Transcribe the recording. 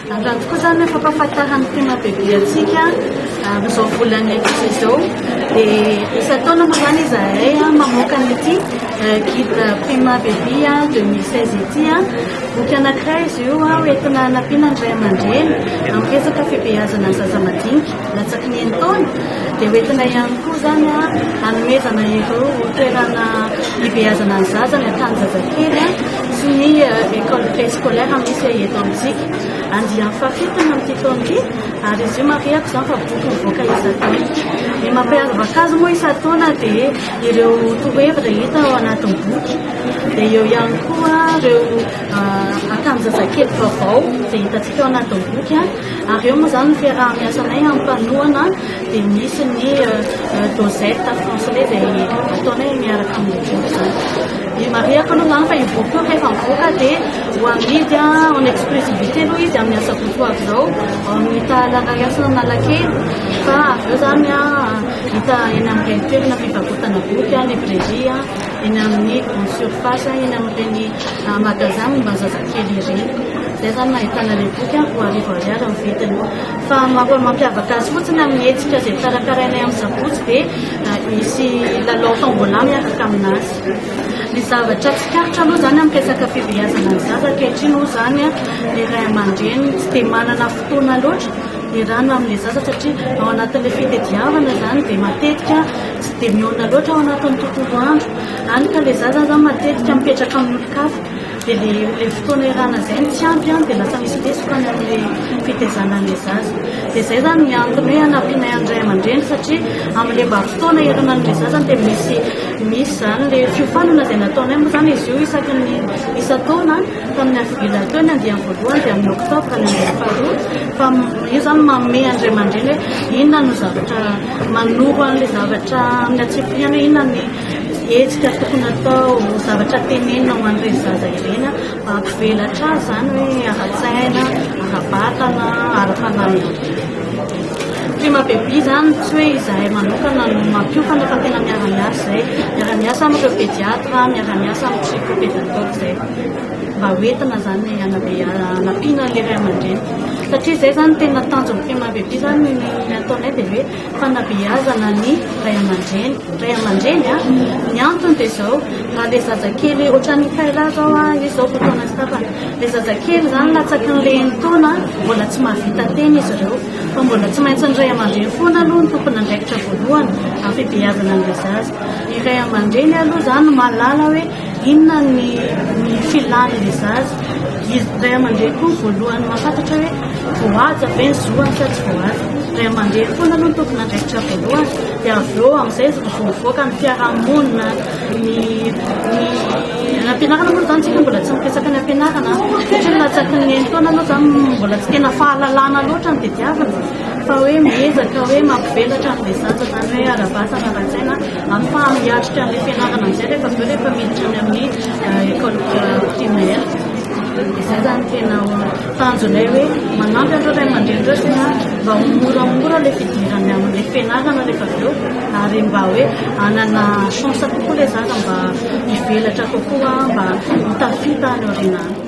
Androany tokoa izany ny fampahafantaran'ny Prima Baby antsika amin'izao volan'ny ankizy izao dia isan-taona moa izany izahay mamoaka an'ity guide Prima Baby 2016 ity. Boky anankiray izy io hoentina hanampiana ny ray aman-dreny amin'ny resaka fibeazana ny zaza madinika latsaky ny enin-taona dia hoentina ihany koa izany hanomezana ireo toerana hibeazana ny zaza ny akanin-jazakely sy ny école préscolaire misy eto amintsika. Andiany fahafito ny amin'ity taona ity ary izy io marihako izany fa boky mivoaka isan-taona. Ny mampiavaka azy moa isan-taona dia ireo torohevitra hita ao anatin'ny boky dia eo ihany koa ireo akanjon-jazakely vaovao izay hitantsika ao anatin'ny boky ary eo moa izany ny fiaraha-miasanay amin'ny mpanohana dia misy ny dosette francelet izay ataonay miaraka amin'ny boky izany. Marihako aloha izany fa io boky io rehefa mivoaka dia ho amidy en exclusivité aloha izy amin'ny asabotsy ho avy izao ao amin'ny Tahala Raiasina Analakely fa avy eo izany hita eny amin'ireny toerana fivarotana boky, librairie, eny amin'ny grande surface, eny amin'ireny magasin momba ny zazakely ireny. Izay izany no ahitana ilay boky, 2000 ariary ny vidiny. Fa mampiavaka azy fotsiny amin'ny hetsika izay karakarainay amin'ny sabotsy dia misy lalao tombola miaraka aminazy. Ny zavatra tsikaritra aloha izany amin'ny resaka fibeazana ny zaza ankehitriny hoy izany ny ray aman-dreny tsy dia manana fotoana loatra iarahana amin'ilay zaza satria ao anatin'ilay fitediavana izany dia matetika tsy dia mihaona loatra ao anatin'ny tontolo andro. Hany ka ilay zaza izany matetika mipetraka amin'ny olon-kafa. Dia ilay fotoana iarahana izay no tsy ampy dia lasa misy lesoka any amin'ilay fitaizana an'ilay zaza. Dia izay izany ny antony hoe hanampianay an'ny ray aman-dreny satria amin'ilay mba fotoana iarahana amin'ilay zaza dia misy misy izany ilay fiofanana izay nataonay moa izany izy io isaky ny isan-taona tamin'ny avril teo ny andiany voalohany dia amin'ny octobre ny andiany faharoa fa io izany manome an'ny ray aman-dreny hoe inona no zavatra manoro an'ilay zavatra amin'ny antsipiriany hoe inona ny Hetsika tokony atao, zavatra tenenina ho an'ireny zaza ireny mba hampivelatra azy izany hoe ara-tsaina, ara-batana, ara-panahy ihany koa. Prima Baby izany tsy hoe izahay manokana no mampiofana fa tena miara-miasa izay, miara-miasa amin'ireo pédiatre, miara-miasa amin'ny psychopédagogue izay mba hoentina izany hanampiana an'ilay ray aman-dreny satria izay izany tena tanjon'ny Prima Baby izany ny ataonay dia hoe fanabeazana ny ray aman-dreny. Ray aman-dreny a! Ny antony dia izao, raha ilay zazakely ohatran'i Kayla izao a, izy izao vao taona sy tapany. Ilay zazakely izany latsaky ny ilay enin-taona, mbola tsy mahavita tena izy ireo. Fa mbola tsy maintsy ny ray aman-dreny foana aloha no tompon'andraikitra voalohany amin'ny fibeazana an'ilay zaza. Ny ray aman-dreny aloha izany no mahalala hoe inona ny ny filan'ilay zaza. Izy ray aman-dreny koa no voalohany mahafantatra hoe voahaja ve ny zoany sa tsy voahaja. Ray aman-dreny foana aloha no tompon'andraikitra voalohany dia avy eo amin'izay izy vao mivoaka ny fiarahamonina, ny ny any am-pianarana moa izany tsika mbola tsy miresaka any am-pianarana satria ny latsaky ny enin-taona aloha izany mbola tsy tena fahalalana loatra no tediavina fa hoe miezaka hoe mampivelatra an'ilay zaza izany hoe ara-batana ara-tsaina ahafahany miatrika an'ilay fianarana amin'izay rehefa avy eo rehefa miditra any amin'ny école primaire. Dia izay izany tena tanjonay hoe manampy an'ireo ray aman-dreny ireo tena mba ho moramora ilay fidirany amin'ilay fianarana rehefa avy eo ary mba hoe hanana chance kokoa ilay zaza mba hivelatra kokoa mba ho tafita any aoriana any.